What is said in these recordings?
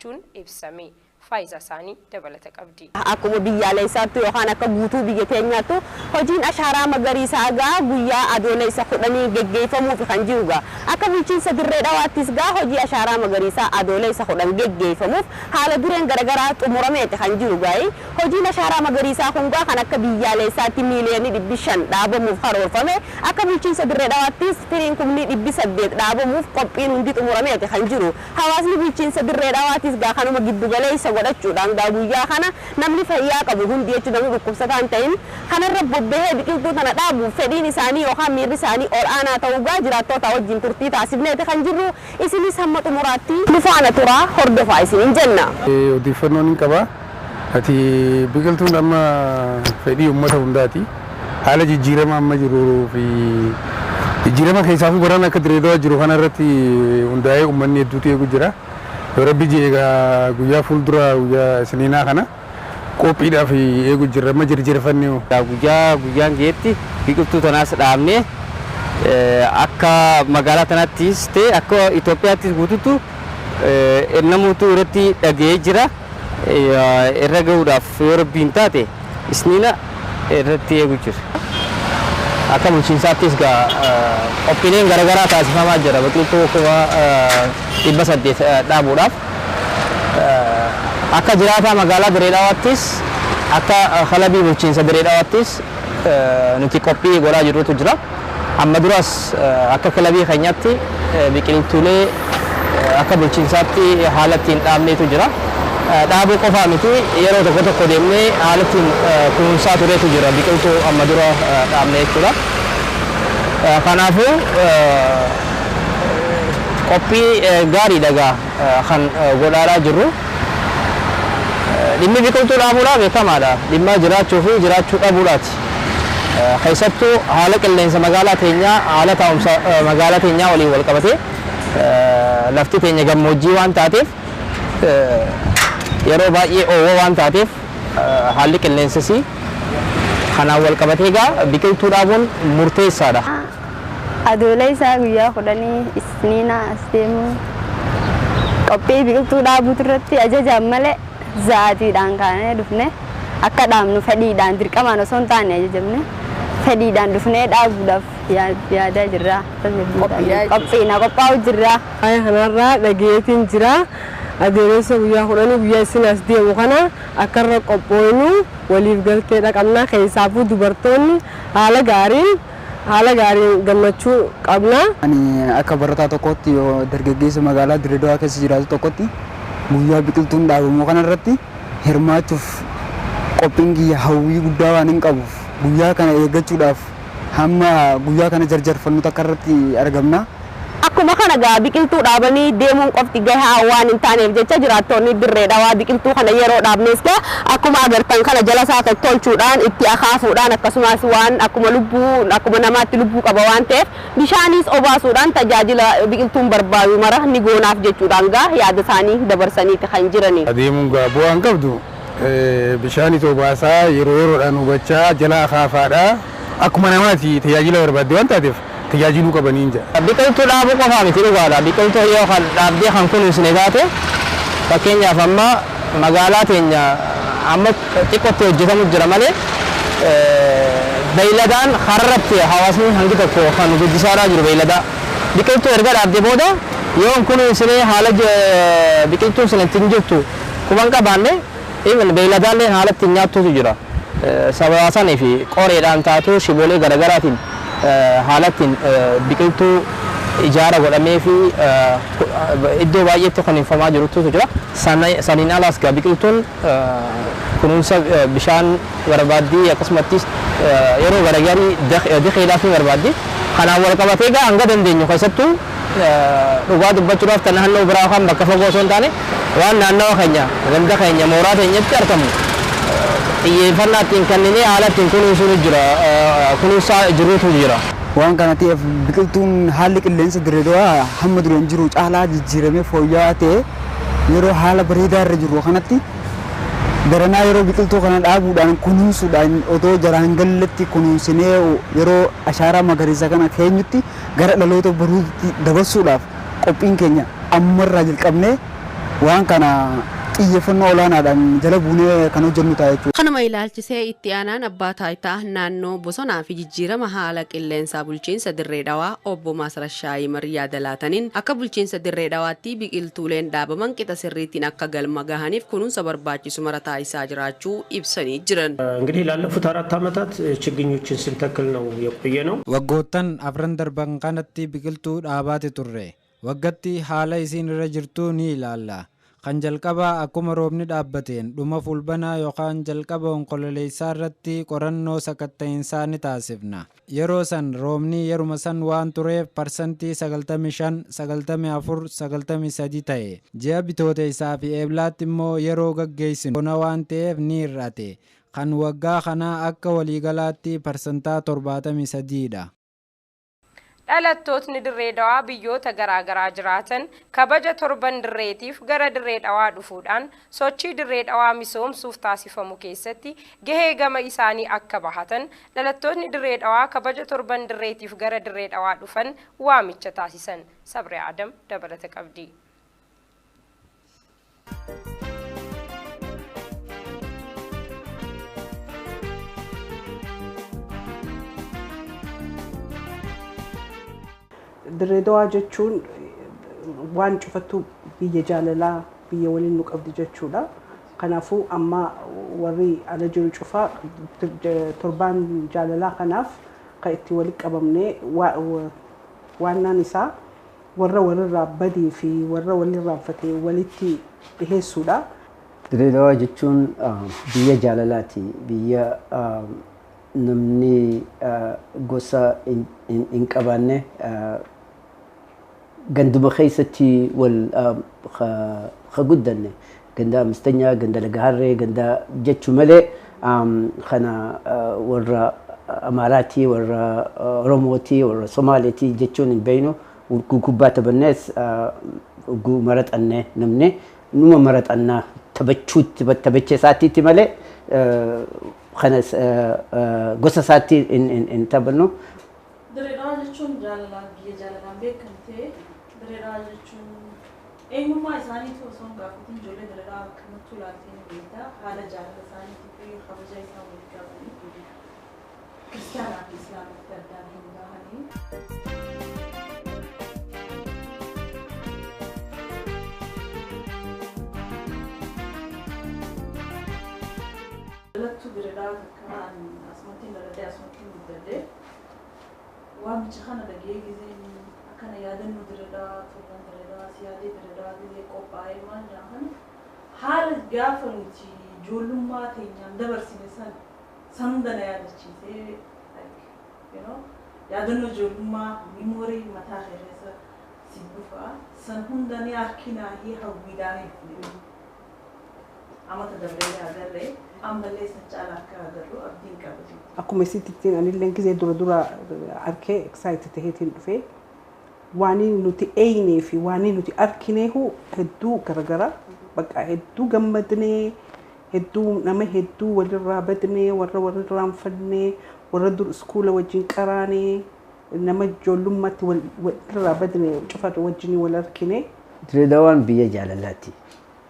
Jechuun ibsame. Faayidaa isaanii dabalata qabdi. Akkuma biyyaalessaatti yookaan akka guutuu biyya keenyaatti hojiin ashaaraa magariisaa gaa guyyaa Adoolessa 10 geggeeffamuuf kan jiru gaa. Akka bulchiinsa Dirree Dhawaattis gaa hojii ashaaraa magariisaa Adoolessa 10 geggeeffamuuf haala dureen garaagaraa xumurameeti kan jiru gaa. Hojiin ashaaraa magariisaa kun gaa kan akka biyyaalessaatti miiliyoonii 500 dhaabamuuf karoorfame, akka bulchiinsa Dirree Dhawaattis firiin 800,000 dhaabamuuf qophiin hundi xumurameeti kan jiru. Hawaasni bulchiinsa Dirree Dhawaattis gaa kanuma giddu galeessa godhachuudhaan gaa guyyaa kana namni fayyaa qabu hundi jechuun namni dhukkubsataa hin ta'in kanarra bobbahee biqiltuu tana dhaabuuf fedhiin isaanii yookaan miirri isaanii ol aanaa ta'uu gaa jiraattota wajjin turtii taasifneeti kan jirru. Isinis hamma xumuraatti nu faana turaa, hordofaa isiniin jenna. Odeeffannoon hin qaba. Ati biqiltuun amma fedhii uummata hundaati. Haala jijjiirama amma jiruu fi jijjiirama keessaa fi baraan akka Dirree jiru kana irratti hundaa'ee uummanni hedduutu eegu jira. Yoo Rabbi jee egaa guyyaa fuuldura guyyaa isiniinaa kana qophiidhaaf eegu jirra, amma jirjirfannee. Guyyaa guyyaan geetti biqiltuu tanaas dhaabnee akka magaalaa tanaattis ta'e akka Itoophiyaattis guutuutu namoota irratti dhaga'ee jira. Irra gahuudhaaf yoo Rabbiin taate isniina irratti eegu jira. Akka bulchiinsaattis gaa qophiileen garaagaraa taasifamaa jira biqiltuu 800,000 dhaabuudhaaf. Akka jiraataa magaalaa Dirree Dhawaattis, akka kilabii bulchiinsa Dirree Dhawaattis nuti qophii godhaa jirrutu jira. Amma duras akka kilabii keenyaatti biqiltuulee akka bulchiinsaatti haala ittiin dhaabneetu jira. Dhaabuu qofaa miti, yeroo tokko tokko deemnee haala ittiin kunuunsaa tureetu jira biqiltuu amma dura dhaabne jechuudha. Kanaafuu qophii gaariidha gaa kan godhaadhaa jirru. Dhimmi biqiltuu dhaabuudhaa beekamaadha. Dhimma jiraachuu fi jiraachuu dhabuudhaati. Keessattuu haala qilleensa magaalaa teenyaa, haala taa'umsa magaalaa teenyaa waliin wal qabatee lafti teenya gammoojjii waan taateef, yeroo baay'ee oowwa waan taateef, haalli qilleensasii kanaan wal qabatee gaa biqiltuu dhaabuun murteessaadha. Adoolessa guyyaa 10 isniina as deemu qophii biqiltuu dhaabuutu irratti ajajaan malee za'aatiidhaan kaanee dhufne akka dhaabnu fedhiidhaan, dirqamaan osoo hin taane ajajamne fedhiidhaan dhufnee dhaabuudhaaf yaadaa jirra. Qophiina qophaa'u jirra. Waa'ee kanarraa dhageetiin jira. Adoolessa guyyaa 10 guyyaa isin as deemu kana akka irra qophooynu waliif galteedha qabna. Keessaafuu dubartoonni haala gaariin gammachuu qabna. Ani akka barataa tokkotti yoo dargaggeessa magaalaa Dirree Dawaa keessa jiraatu tokkotti guyyaa biqiltuun dhaabamu kanarratti hirmaachuuf qophiin kiyya hawwii guddaa waan hin qabuuf guyyaa kana eeggachuudhaaf hamma guyyaa kana jarjarfannu takka irratti argamna. Akkuma kana gaa biqiltuu dhaabanii deemuun qofti gahaa waan hin taaneef jecha jiraattonni Dirree Dhawaa biqiltuu kana yeroo dhaabnes gaa akkuma agartan kana jala isaa tottolchuudhaan, itti akaafuudhaan, akkasumas waan akkuma lubbuu akkuma namaatti lubbuu qaba waan ta'eef bishaanis obaasuudhaan tajaajila biqiltuun barbaadu mara ni goonaaf jechuudhaan gaa yaada isaanii dabarsaniiti kan jirani. Adeemuun gaa bu'aan qabdu bishaanis obaasaa, yeroo yeroodhaan hubachaa, jala akaafaadhaa, akkuma namaati tajaajila barbaadde waan taateef tajaajiluu qabanii jedha. Biqiltuu dhaabuu qofaa miti, dhugaadha. Biqiltuu yoo kan dhaabdee kan kunuunsine taate, fakkeenyaaf amma magaalaa teenya amma xiqqootti hojjetamu jira malee beeyladaan kararratti hawaasni hangi tokko kan guddisaadhaa jiru beeyladaa. Biqiltuu erga dhaabdee booda yoo hin kunuunsine, haala biqiltuun sun ittiin jirtu quban qabaanne, even beeyladaallee haala ittiin nyaattutu jira. Sababa sanii fi qoreedhaan taatu shiboolee garaagaraatiin haala ittiin biqiltuu ijaara godhamee fi iddoo baay'eetti kunuunfamaa jirutu jira. Saniin alaas gaa biqiltuun kunuunsa bishaan barbaaddii, akkasumattis yeroo garagarii diqiidhaaf ni barbaaddi. Kanaan wal qabatee gaa hanga dandeenyu keessattuu dhugaa dubbachuudhaaf tan naannoo biraa kan bakka fagoo osoo hin taane waan naannawa keenya, ganda keenya, mooraa keenyatti argamu xiyyeeffannaa ittiin kenninee haala ittiin kunuunsuun jira, kunuunsaa jiruutu jira. Waan kana ta'eef biqiltuun haalli qilleensa Dirree Dawaa hamma dureen jiru caalaa jijjiiramee fooyya'aa ta'e yeroo haala bareedaa irra jiru kanatti daranaa yeroo biqiltuu kana dhaabuudhaan kunuunsuudhaan otoo jaraan galletti kunuunsinee yeroo ashaaraa magariisa kana keenyutti gara dhaloota boruutti dabarsuudhaaf qophiin keenya ammarraa jalqabnee Waan kana xiyyeeffannoo olaanaadhaan jala buunee kan hojjennu ta'a jechuudha. Kanuma ilaalchisee itti aanaan abbaa taayitaa naannoo bosonaa fi jijjiirama haala qilleensaa bulchiinsa Dirree Dhawaa obbo Maasrashaa Yimar yaada laataniin akka bulchiinsa Dirree Dhawaatti biqiltuuleen dhaabaman qixa sirriitiin akka galma gahaniif kunuunsa barbaachisu mara taasisaa jiraachuu ibsanii jiran. እንግዲህ ላለፉት 4 ዓመታት ችግኞችን ስንተክል ነው የቆየ ነው። Waggoottan afran darban kanatti biqiltuu dhaabaati turre. Waggatti haala isiin irra jirtu ni ilaalla. Kan jalqabaa akkuma roobni dhaabbateen dhuma fulbanaa yookaan jalqaba onkololeessaa irratti qorannoo sakatta'insaa ni taasifna. Yeroo san roobni yeruma san waan tureef parsantii 95, 94, 93 ta'e. Ji'a bitooteessaa fi eeblaatti immoo yeroo gaggeessinu bona waan ta'eef ni hir'ate. Kan waggaa kanaa akka waliigalaatti parsantaa 73 dha. Dhalattootni Dirree Dhawaa biyyoota garaagaraa jiraatan kabaja torban dirreetiif gara Dirree Dhawaa dhufuudhaan sochii Dirree Dhawaa misoomsuuf taasifamu keessatti gahee gama isaanii akka bahatan dhalattootni Dirree Dhawaa kabaja torban dirreetiif gara Dirree Dhawaa dhufan waamicha taasisan. Sabree Adam dabalata qabdi. Dirree Dhawaa jechuun waan cufattuu biyya jaalalaa biyya waliin nu qabdi jechuudha. Kanaafuu amma warri ala jiru cufaa torbaan jaalalaa kanaaf kan itti walitti qabamnee waannaan isaa warra walirraa badii fi warra walirraanfatee walitti dhiheessuudha. Dirree Dhawaa jechuun biyya jaalalaati. Biyya namni gosa hin qabaanne ganduma keessatti wal ka guddanne ganda ammistanyaa ganda lagaharree ganda jechuu malee kana warra Amaaraatii warra Oromootii warra Somaaleetii jechuun hin beeknu. Kubbaa taphannees maraxanne namni numa maraxannaa taphachuutti taphachee isaatiitti malee kana gosa isaatti hin taphannu. Dirree Dhawaa jechuun jaalalaa biyya jaalalaan beekamtee Dirree Dhawaa jechuun eenyummaa isaaniitu osoo hin gaafatin ijoollee Dirree Dhawaa akkamittuu ilaaltee ni beekta. Haala jaalala isaaniitii fi kabaja isaan waliin qabanii kiristaanaa fi islaamatti addaan hin bahanii. Dhalattuu Dirree Dhawaa takka asumatti dhaladhee asumatti guddadhee waamicha kana dhagee gizeen akkana yaadannoo Dirree Dhawaa torban Dirree Dhawaa siyaadee Dirree Dhawaa gizee qophaa'ee maal jedhaman haala gaafa nuti ijoollummaa teenyaan dabarsine san san hunda na yaadachiisee yaadannoo ijoollummaa miimoorii mataa kee keessa si dhufa san hunda ni harkinaa fi hawwiidhaan dhufne amata dabree agarree ammallee san caalaa akka agarru abdiin qaba. Akkuma isitti anillee gisee dura dura arkee excite taheetiin dhufee waan nuti eeynee fi waan nuti arkineehu hedduu garagara bakka hedduu gammadnee hedduu nama hedduu walirraa badnee warra walirraanfannee warra dur iskuula wajjin qaraanee nama ijoollummaatti walirraa badnee cufatu wajjin wal arkine. Dirree Dhawaan biyya jaalalaati.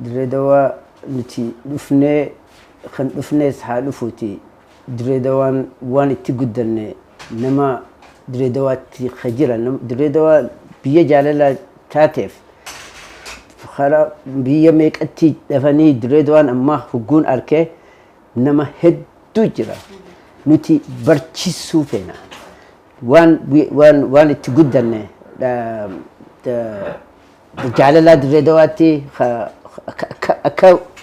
Dirree Dhawaa nuti dhufnee kan dhufnees haa dhufuuti. Dirree Dhawaan waan itti guddanne nama Dirree Dhawaatti jira. Dirree Dhawaa biyya jaalalaa taateef karaa biyya meeqatti dhafanii Dirree Dhawaan amma hugguun arkee nama hedduu jira. Nuti barchisuu feena. Waan itti guddanne jaalalaa Dirree Dhawaatti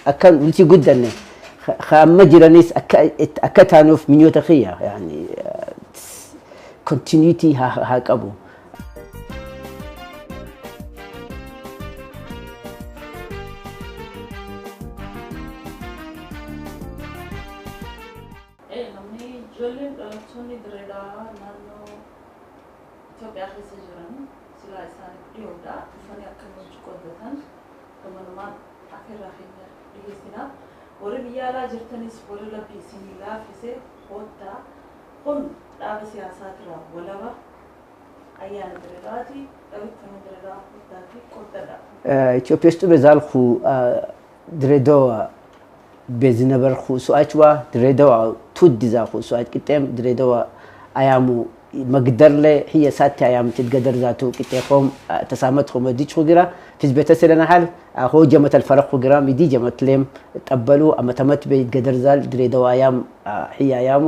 akka nuti guddanne amma jiranis akka taanuuf minyoota kiyya yaani continuity haa qabu. Namni ijoolleen dhalattoonni Dirree Dhawaa naannoo Itoophiyaa keessa jiran silaa isaaniif dhiyoodha. Dhufanii akka nuti qoddatan gamanumaan afeerraa keenya dhiyeessina. Warri biyya alaa jirtanis warri rabbi isinii laaffise koottaa kun dhaaba siyaasaatirraa walaba Ayyaana Dirree Dhawaati dhawittama Dirree Dhawaa kottaati qottadha. ኢትዮጵያ ውስጥ በዛልኩ ድሬዳዋ በዝነበርኩ ሰዋችዋ ድሬዳዋ ቱድ ዛኹ ሰዋች ቅጤም ድሬዳዋ አያሙ መግደር ለ ህየ ሳቲ አያም ትትገደር ዛቱ ቅጤኾም ተሳመትኹ መዲችኹ ግራ ፊዝ ቤተሰለና ሐል ሆ ጀመት አልፈረኹ ግራ ሚዲ ጀመት ሌም ጠበሉ አመተመት ቤትገደር ዛል ድሬዳዋ አያም ህየ አያሙ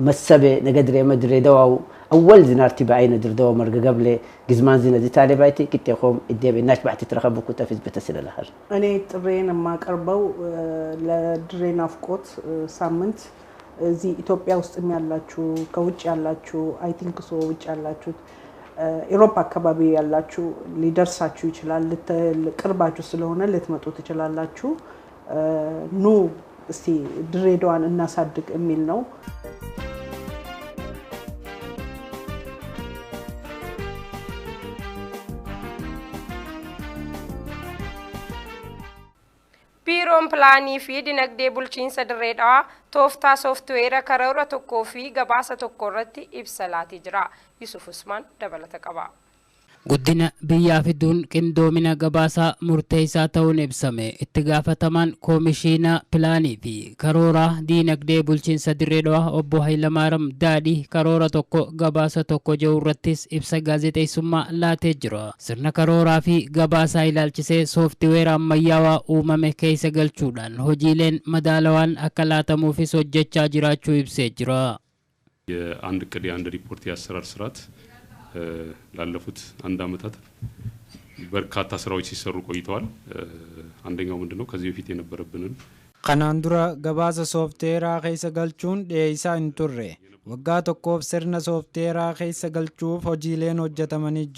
መሰበ ነገድሬመ ድሬዳዋው أول زنارتي بعين دردوا مرق قبل جزمان زنا زي تالي بايتي كنت يقوم إدي بيناش بعد تترخبوا كنت في بتسل الآخر እኔ ጥሬን የማቀርበው ለድሬ ናፍቆት ሳምንት እዚህ ኢትዮጵያ ውስጥም ያላችሁ ከውጭ ያላችሁ አይ ቲንክ ሶ ውጭ ያላችሁት ኢሮፕ አካባቢ ያላችሁ ሊደርሳችሁ ይችላል። ቅርባችሁ ስለሆነ ልትመጡ ትችላላችሁ። ኑ እስቲ ድሬዳዋን እናሳድግ የሚል ነው። Biiroon pilaanii fi dinagdee bulchiinsa Dirree Dhawaa tooftaa sooftiweera karoora tokkoo fi gabaasa tokko irratti ibsa laatee jira. Yusuf Usmaan dabalata qaba. Guddina biyyaa fiduun qindoomina gabaasaa murteessaa ta'uun ibsame. Itti gaafatamaan koomishiina pilaanii fi karoora diinagdee bulchiinsa Dirree Dhawaa obbo Hayilamaariyaam Daadhii karoora tokko gabaasa tokko jedhu irrattis ibsa gaazexeessummaa laatee jira. Sirna karooraa fi gabaasaa ilaalchisee sooftiweera ammayyaawaa uumame keessa galchuudhaan hojiileen madaalawaan akka laatamuufis hojjechaa jiraachuu ibsee jira. የአንድ እቅድ የአንድ ሪፖርት የአሰራር ስርዓት ላለፉት አንድ አመታት በርካታ ስራዎች ሲሰሩ ቆይተዋል። አንደኛው ምንድነው ከዚህ በፊት የነበረብንን Kanaan dura gabaasa soofteeraa keessa galchuun dhiyeessaa hin turre. Waggaa tokkoof sirna soofteeraa keessa galchuuf hojiileen hojjetamanii